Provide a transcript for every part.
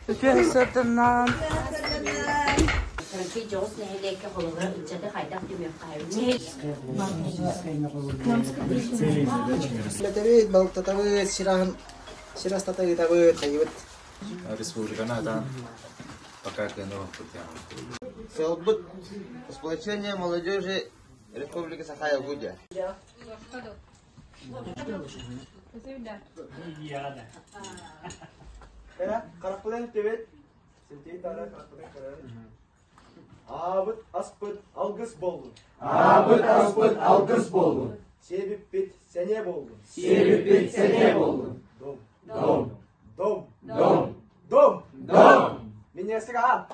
Үтүө сырдыннан. Кыракый дьоҕус нэһилиэккэ холобура ыччаты хайдах түмүөххэ Үлэтэбит, балыктатабыт, сир аһын сир астата ыытабыт, хайыбыт. Республиканы атаан пока кыанабаппыт. Сыалбыт сплочение молодежи Республики Саха-Якутия. Харахпынан төбөт, сентей тара харахпынан көрөр. Аабыт аспыт алгыс боллун. Аабыт аспыт алгыс боллун. Сиэбиппит сэниэ боллун. Сиэбиппит сэниэ боллун. Дом. Дом. Дом. Дом. Дом. Дом. Минесига.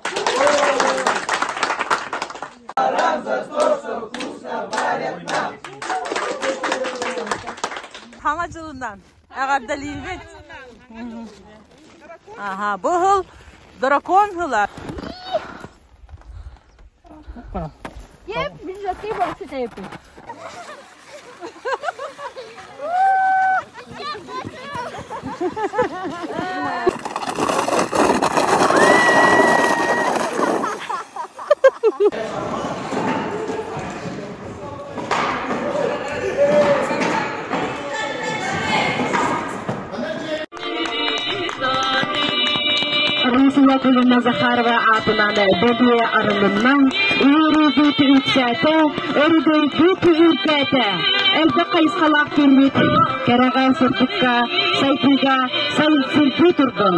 За то, что вкусно варят нам. Саҥа дьылынан эҕэрдэлиибит. Аха, бу сыл дракон сыла. Раисина Кузьмина Захарова аатынан бэлиэ арылынна, үөрүүбүт үксээтэ, өрөгөйбүт үрдээтэ. Элбэх хайысхалаах киирбит кэрэҕэ сырдыкка, сайдыыга сайсырдыы турдун.